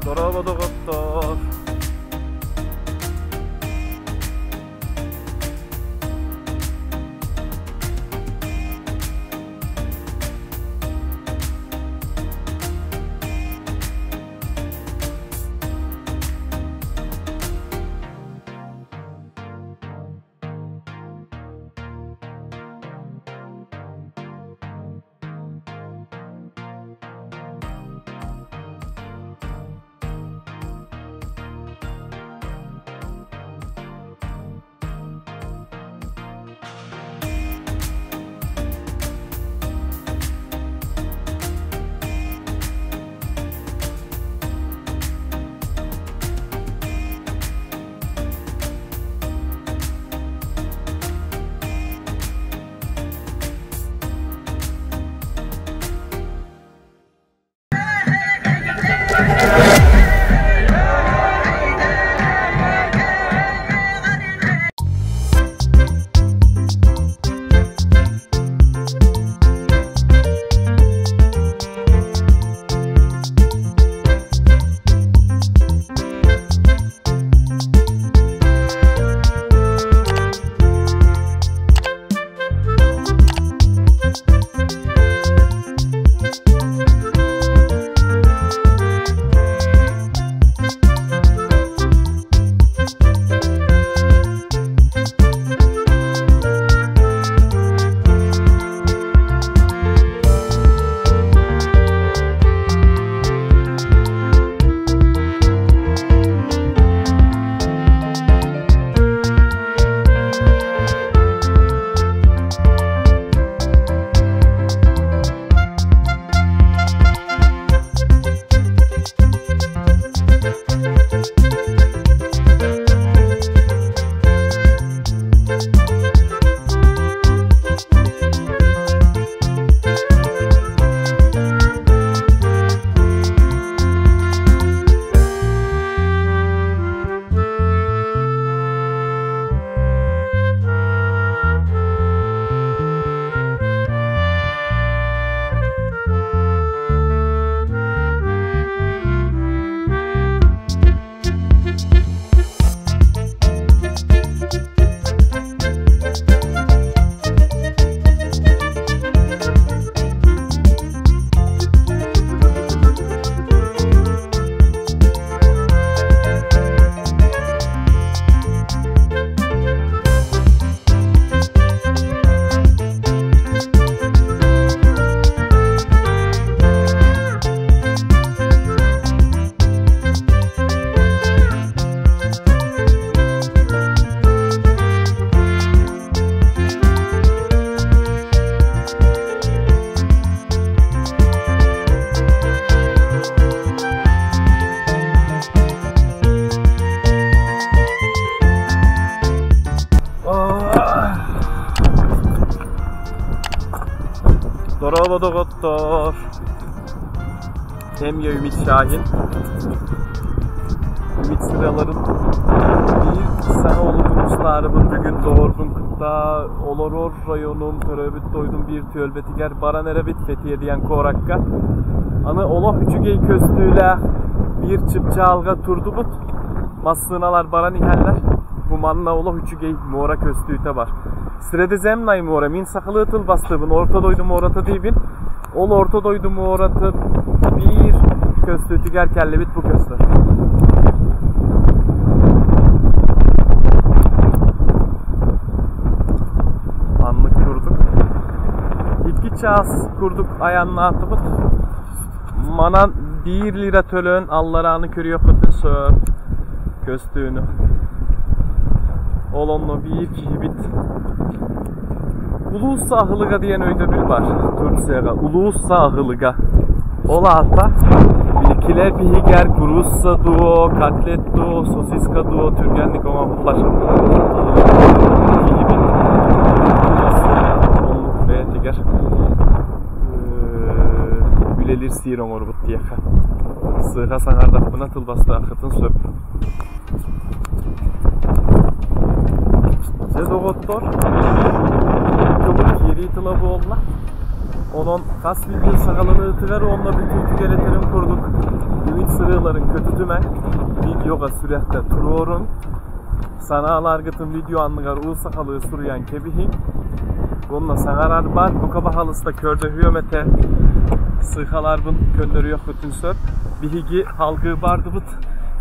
Дорообо доҕоттоор! Дорообо доҕоттоор! Hem Ümit Şahin. Ümit sıraların bir саҥа олугун бүгүн доҕорбун кытта олорор районум төрөөбүт дойдум биир түөлбэтигэр баран эрэбит Фетиэ диэн куоракка. Аны олох үчүгэй көстүүлээх биир чыпчаалга турдубут. Массыыналар баран иһэллэр. Бу манна олох үчүгэй муора көстүүтэ бар. Средиземнай муора мин сахалыы тыл бастыыбын, Орто дойду муората диибин. Ол Орто дойду муоратын биир көстүүтүгэр кэллибит бу көстөр. Маннык курдук. Икки чаас курдук айаннаатыбыт. Манан биир лира төлөөн алларааны көрүөххүтүн сөп көстүүнү. Ол онно биир киһибит Улуус аһылыга диэн өйдөбүл бар Турцияҕа. Улуус аһылыга. Ол аата килэп иһигэр курусса дуо, котлет дуо, сосиска дуо түргэнник оҥоһуллар киһибит оннук бэйэтигэр үлэлиир сиир оҥорбут диэххэ. Сыыһа саҥардахпына тылбастааххытын сөп. Дьэ доҕоттор, тылым киирии тыла буолла. Онон хас видео саҕаланыытыгар уонна бүтүүтүгэр этэрим курдук үмит сырыыларын көтүтүмэҥ, видеоҕа сүрэхтэ туруоруҥ, санааларгытын видео анныгар уу сахалыы суруйан кэбиһиҥ. Уонна саҥарар баар бука баһаалыста көрдөһүөм этэ сыыһаларбын көннөрүөххүтүн сөп. Биһиги салгыы бардыбыт,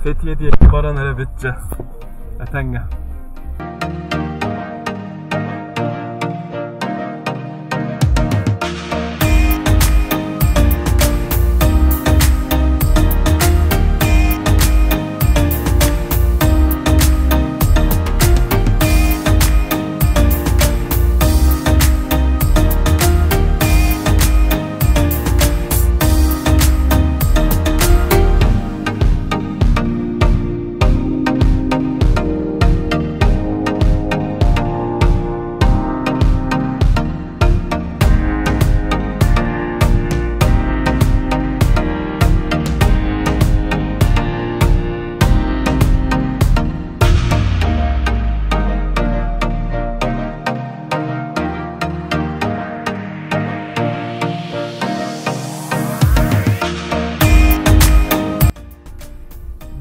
Фетиэ диэки баран эрэбит дьэ, этэҥҥэ.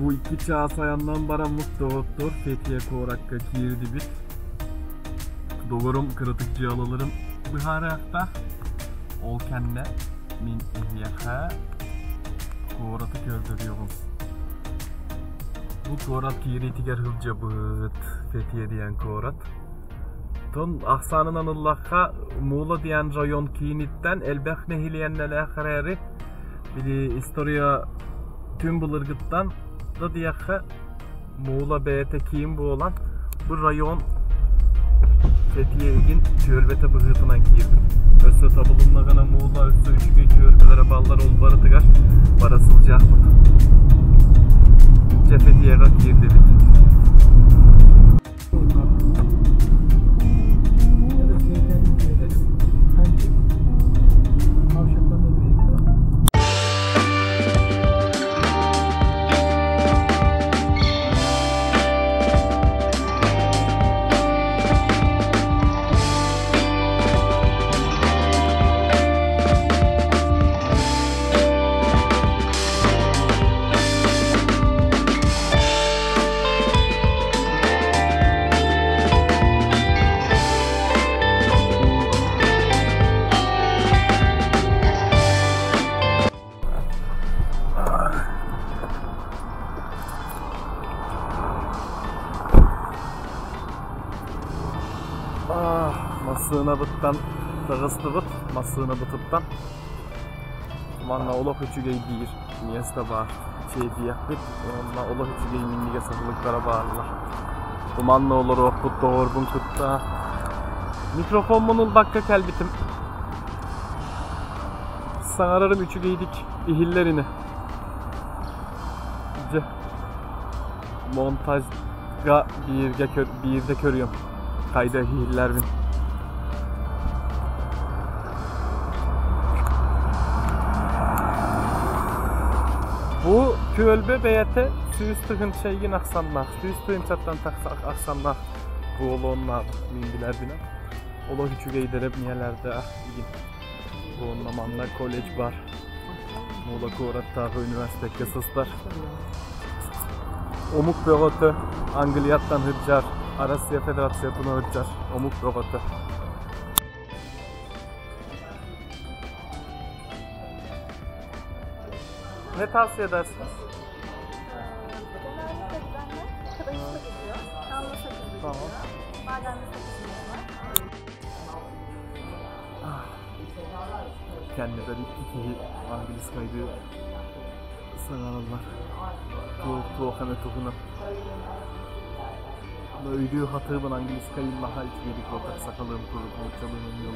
Бу 2 чаас айаннан бараммыт доҕоттор Фетия куоракка киирдибит. Доҕорум кыратык дьыалаларын быһаарыахтаах. Ол кэннэ мин эһиэхэ куораты көрдөрүөҕүм. Бу куорат киириитигэр сылдьабыт Фетия диэн куорат. Тон ахсаанынан ыллахха Мула диэн район кииниттэн элбэх нэһилиэнньэлээх эрээри били история түн былыргыттан да диэххэ Муула бэйэтэ киин буолан, бу район Фетиегин түөлбэтэ быһыытынан киирбит. Өссө табылыннаҕына Муула өссө үчүгэй түөлбэлэрэ бааллар ол барытыгар бара сылдьыахпыт. Дьэ Фетиеҕэ киирдибит. Массыынабыттан таҕыстыбыт, массыынабытыттан. Манна олох үчүгэй биир миэстэ баар. Чэйдиэхпит уонна олох үчүгэй минньигэс аһылыктара бааллар. Манна олоруохпут доҕорбун кытта. Микрофоммун ылбакка кэлбитим. Саҥарарым үчүгэйдик иһиллэр ини. Дьэ, монтажга бииргэ көр, биирдэ көрүөм. Хайда иһиллэрбин. Бу түөлбэ бэйэтэ 100 тыһыынча игин ахсаннаах, 100 тыһыынчаттан тахса ахсаннаах буолуоннаах мин билэрбинэн. Олох үчүгэйдэрэ миэлэрдээх игин. Уонна манна колледж бар. Мула куораттааҕы университекка сыстар. Омук бөҕөтө Англияттан сылдьар, Россия Федерациятын сылдьар омук бөҕөтө. Ne tavsiye edersiniz? Genelde beklenme kadayıfla geliyor. Damla sakızlı Tamam. geliyor. Bademli sakızımız var. Kendileri iki İngiliz kaydı саҥараллар. Туох туох эмэ туһунан. Өйдүү хатыыбын английскайын наһаа үчүгэйдик буолбатах сахалыым курдук нууччалыым эмиэ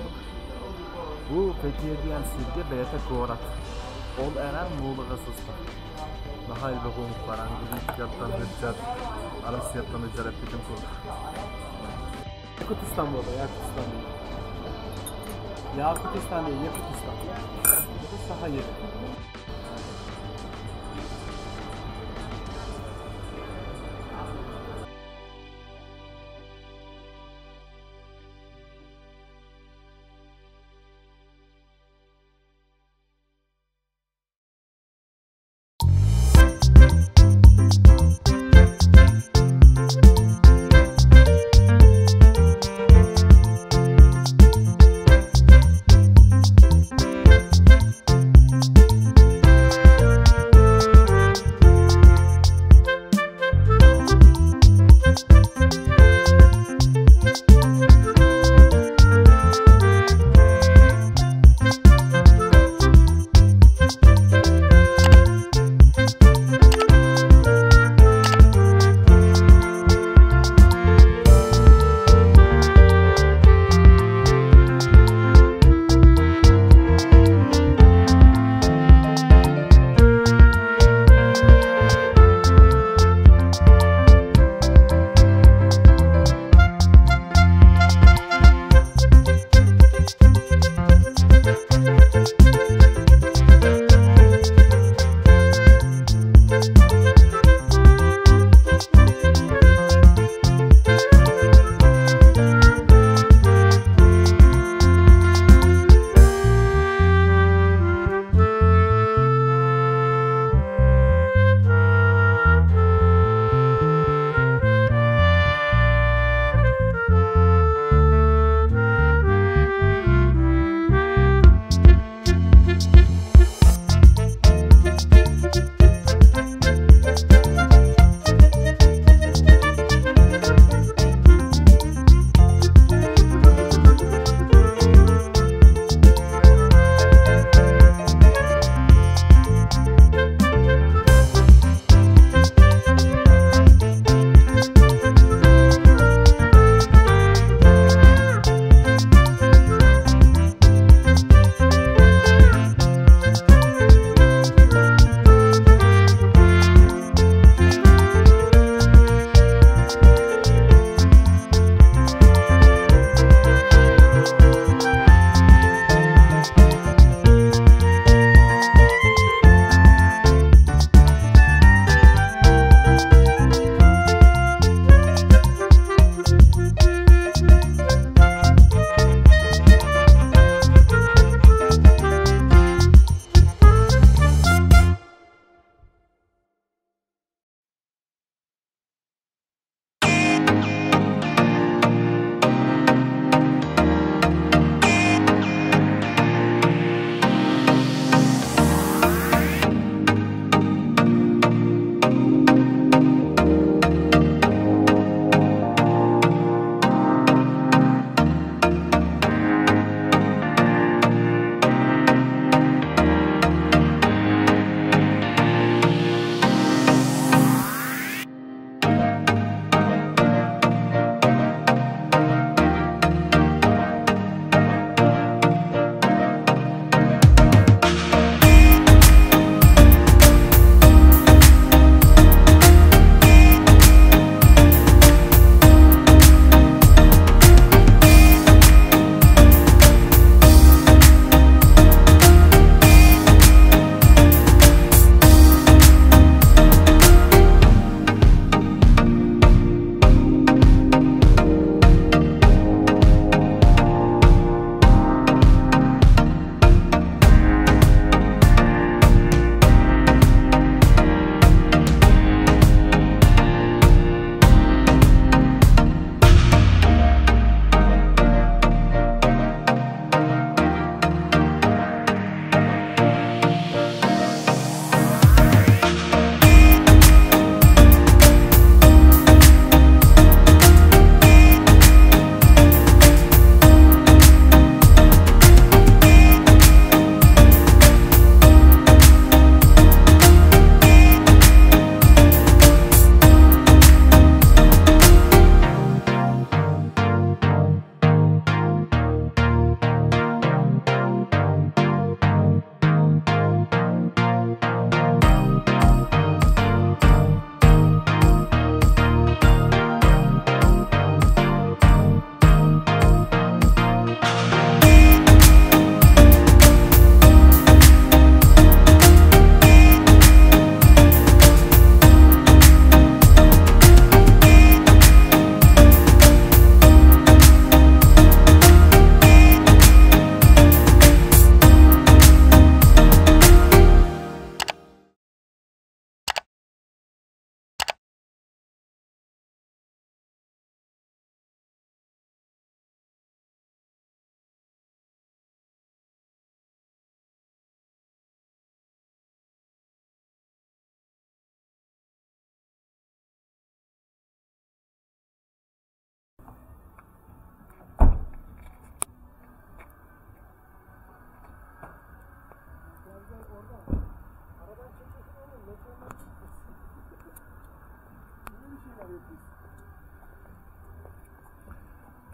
Бу Фетиэ диэн сиргэ бэйэтэ куорат. Ол эрэн Муулаҕа сыста. Наһаа элбэх омук бар английскаттан сылдьар, Россияттан сылдьар эппитим курдук. Якутистан буолла, Якутистан değil. Yakutistan değil, Yakutistan. Bu Saha yeri.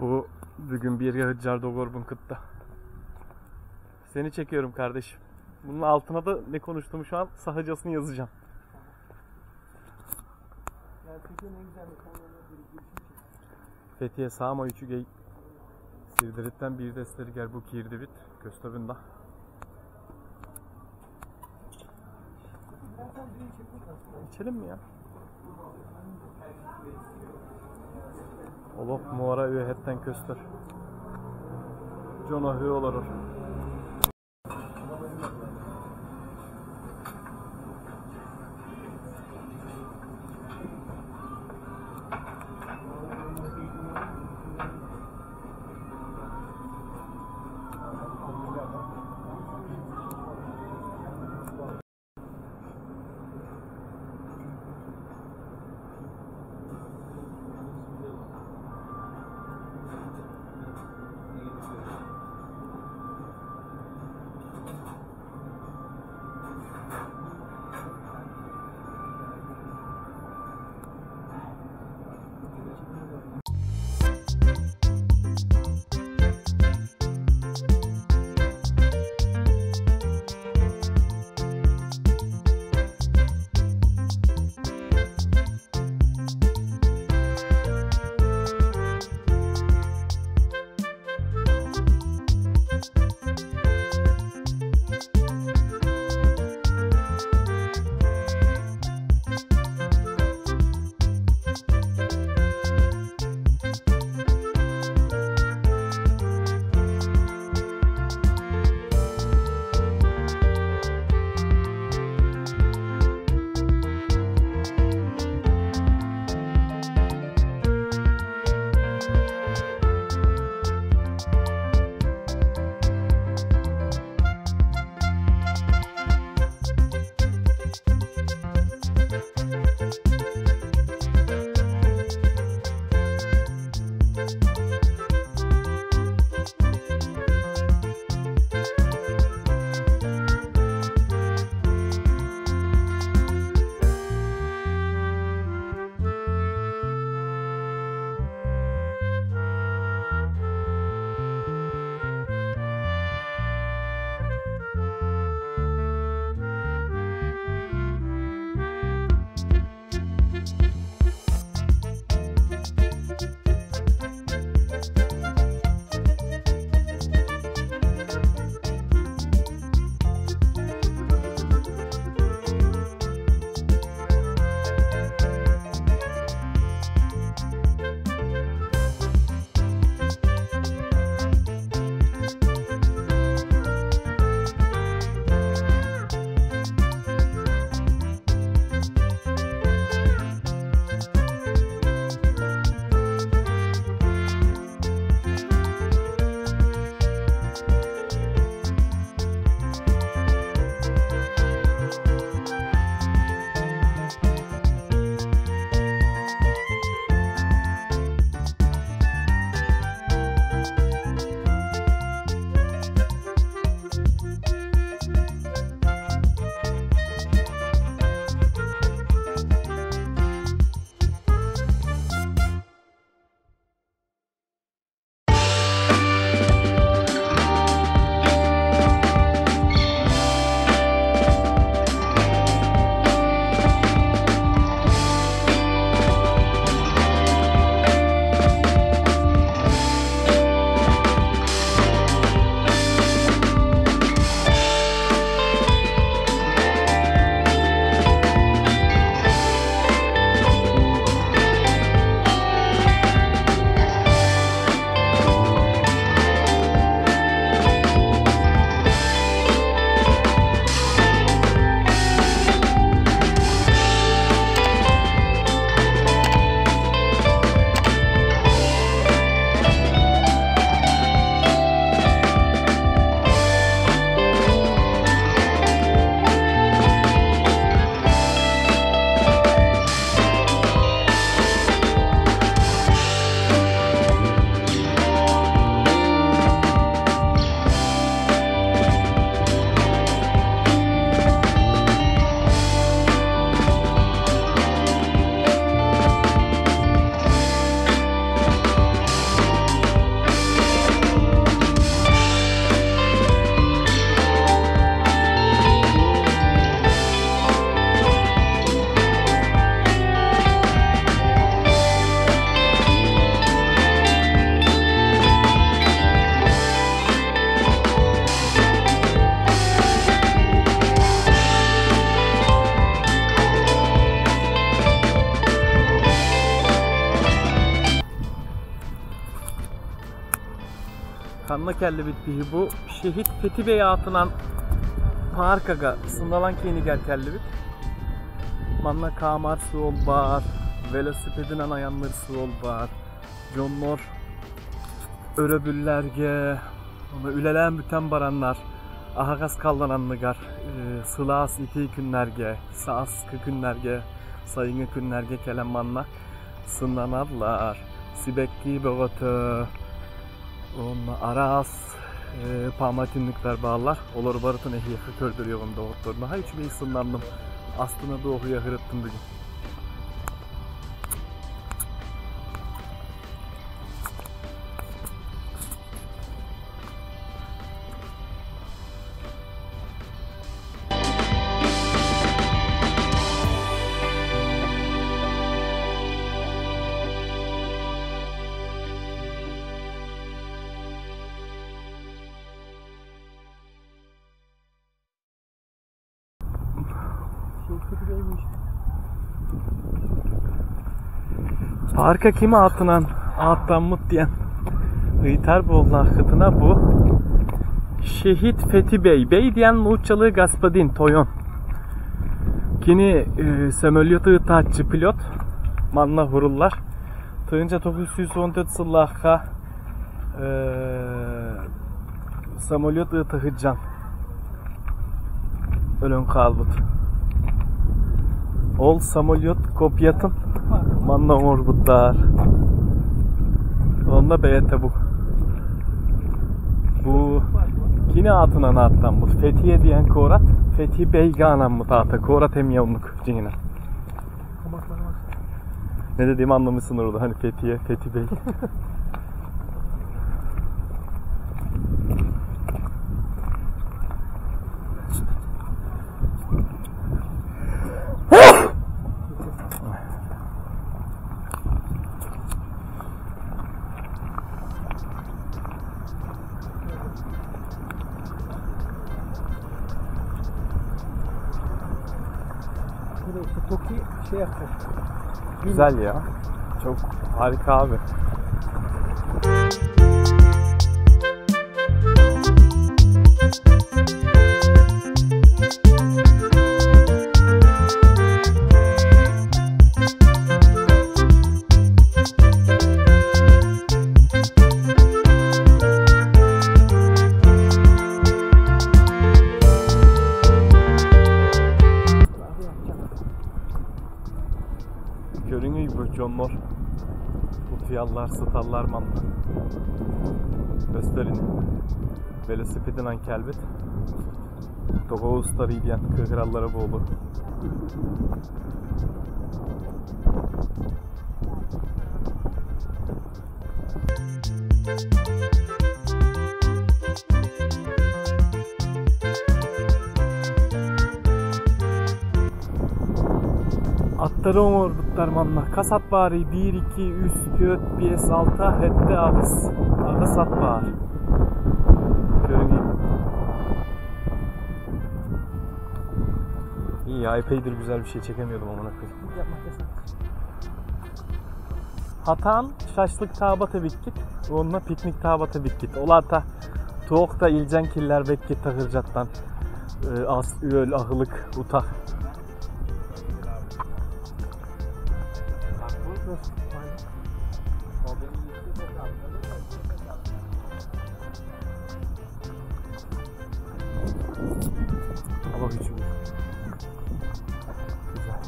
Bu bugün bir Hıccar Dogor'un kıtta. Seni çekiyorum kardeşim. Bunun altına da ne konuştuğumu şu an sahacasını yazacağım. Yani Türkiye'nin en güzel mekanlarından biri. Girişim çek. Fethiye Sağma üçügey Sirdiritten bir desteri gel bu kirdibit Köstebinde. Ben sen bir çekmek aslında. İçelim mi ya? Olop muara üyehetten köstör. Cona hü olarır. Ханна кэллибит биһи бу Şehit Fethi Bey аатынан паркага сынньалаҥ киинигэр кэллибит. Манна хаамар суол баар, велосипединэн айанныыр суол баар. Дьоннор өрөбүллэргэ, үлэлээн бүтэн бараннар аһаҕас халлаан анныгар сылаас итии күннэргэ, сааскы күннэргэ, сайыҥҥы күннэргэ кэлэн манна сынньаналлар. Сибэкки бөҕөтө, уонна араас памятниктар бааллар. Олору барытын эһиэхэ көрдөрүөҕүм доҕоттор. Наһаа үчүгэй сыннанным. Астына дуоһуйа сырыттым бүгүн. Парка ким аатынан ааттаммыт диэн ыйытар буоллаххытына бу Şehit Fethi Bey. Bey диэн нууччалыы господин тойон. Кини самолет ыытааччы пилот. Манна хуруллар. 1914 сыллаахха самолет ыыта сылдьан өлөн хаалбыт. Ол самолет копиятын манна оҥорбуттар. Онно бэйэтэ бу. Бу кини аатынан ааттаммыт. Фетhiye диэн куорат. Fethi Bey'ge анаммыт аата. Куорат эмиэ оннук дьиҥинэн. Ne dediğimi anlamışsın orada. Hani Fethiye, Fethi Bey. Bu da işte Toki şey yapacak. Güzel ya. Çok harika abi. Көрүҥүй бу дьоннор. Утуйаллар, сыталлар манна. Көстөр ини. Велосипединэн кэлбит. Тоҕо устарый диэн кыыһыраллара буолуо. Аттары оҥорбуттар манна. Хас ат баарый? Биир, икки, үс, түөрт, биэс, алта, сэттэ, аҕыс. Аҕыс ат баар. Көрүҥүй. İyi ya epeydir güzel bir şey çekemiyordum amına koyayım. Yapmak yasak. Хатаан шашлыктаабат эбиккит, уонна пикниктаабат эбиккит. Ол аата туох да илдьэн киллэрбэккит таһырдьаттан ас, үөл, аһылык, утах. Hava gücü. Güzel.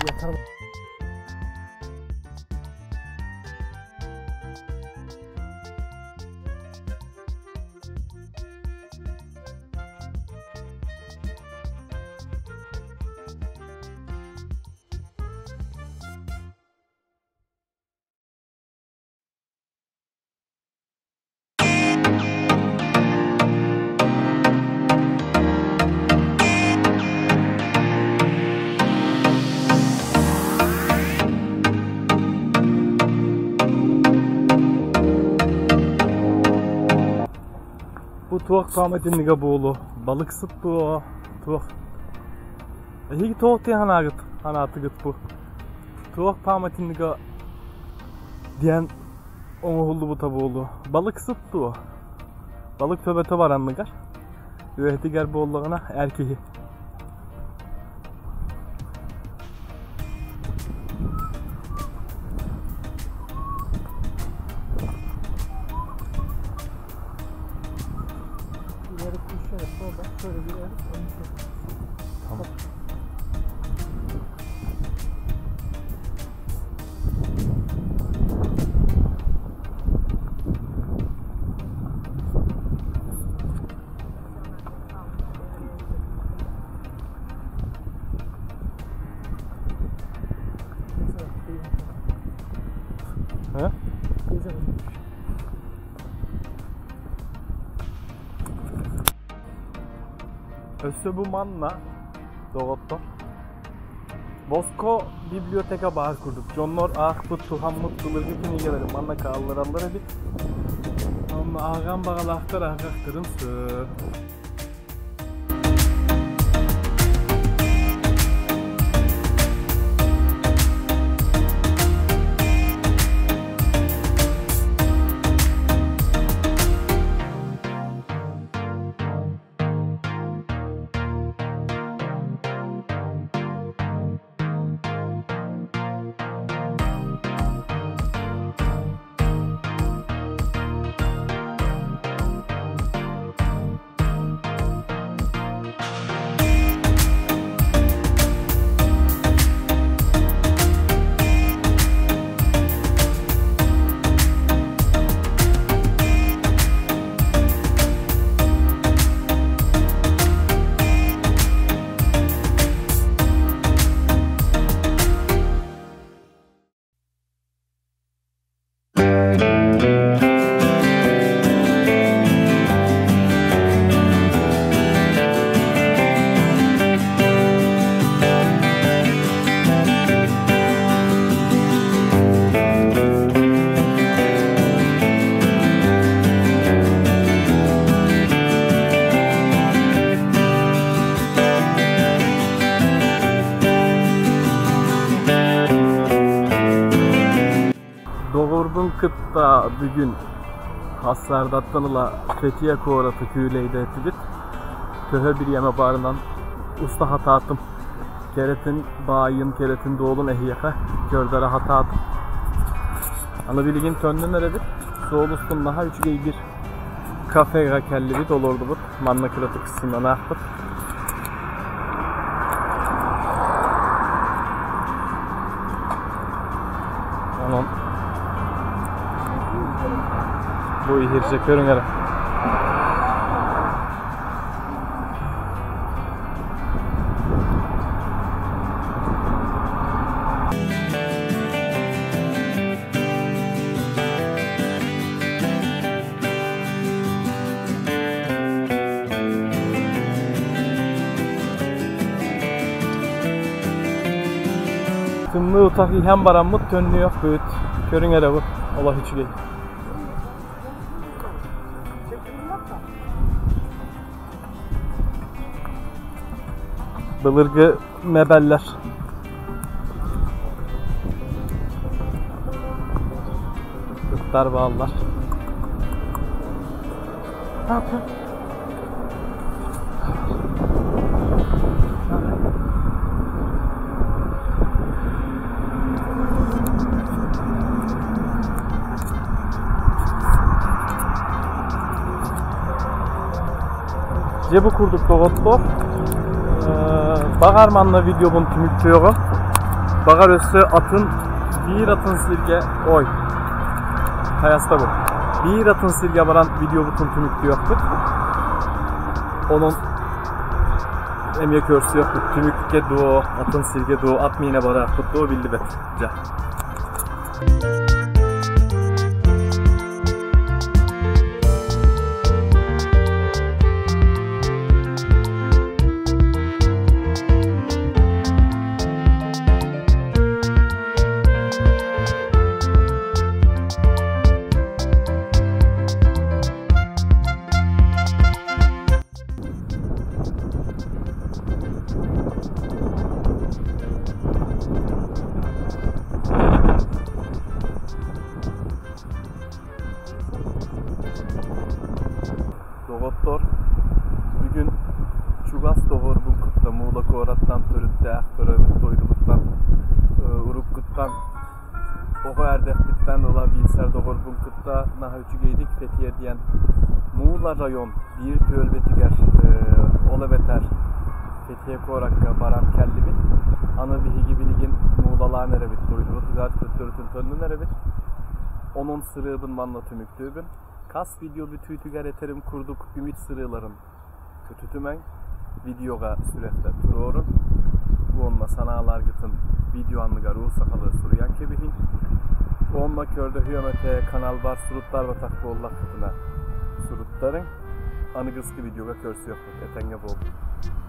Yatar. Туох пааматынньыга буолуо, балыксыт дуо, туох? Эһиги туох дии санаагыт, санаатыгыт бу? Туох пааматынньыга диэн оҥоһуллубута буолуо? Балыксыт дуо? Балык төбөтө баранныгар, үөһэтигэр буоллаҕына эр киһи. İleri kuşlar solda şöyle bir el onu şey. Tamam. Mesela He? Teyze olmuş. Өссө бу манна, доҕоттор, Боско библиотека баар курдук. Дьоннор аахпыт, туһаммыт былыргы кинигэлэрин манна хааллараллар эбит. Онно ааҕан баҕалаахтар ааҕыахтарын сөп. Доҕорбун кытта бүгүн сарсыардаттан ыла Фетия куораты күүлэйдээтибит. Төһө бириэмэ баарынан уста сатаатым. Кэрэтин баайын, кэрэтин дуолун эһиэхэ көрдөрө сатаатым. Аны билигин төннөн эрэбит. Суол устун наһаа үчүгэй бир кафега кэллибит, олордубут. Манна кыратык сыннанаахпыт. Онон бу иһирдьэ көрүҥ эрэ. Тымныы утах иһэн бараммыт төннүөхпүт. Көрүҥ эрэ бу, олох үчүгэй. Былыргы мебеллэр. Ыттар бааллар. Дьэ бу курдук доҕоттор, баҕар манна видеобун түмүктүөҕүм. Баҕар өссө атын биир атын сиргэ ой хайаста бу биир атын сиргэ баран видеобутун түмүктүөхпүт. Онон эмиэ көрсүөхпүт түмүккэ дуо, атын сиргэ дуо, ат миинэ бараахпыт дуо биллибэт. Дьэ. да наһаа үчүгэйдик Фетхие диэн Муула район биир түөлбэтигэр ол эбэтэр Фетхие куоракка баран кэллибит. Аны биһиги билигин Муулалаан эрэбит, дойдубутугар төттөрүтүн төннөн эрэбит. Онон сырыыбын манна түмүктүүбүн. Хас видео бүтүүтүгэр этэрим курдук үмит сырыыларын көтүтүмэҥ, видеоҕа сүрэхтэ туруорун уонна санааларгытын видео анныгар уу сахалыы суруйан кэбиһиҥ. Уонна көрдөһүөм этэ каналбар суруттарбатах буоллаххытына суруттарыҥ. Аныгыскы видеоҕа көрсүөхпүт, этэҥҥэ буолун.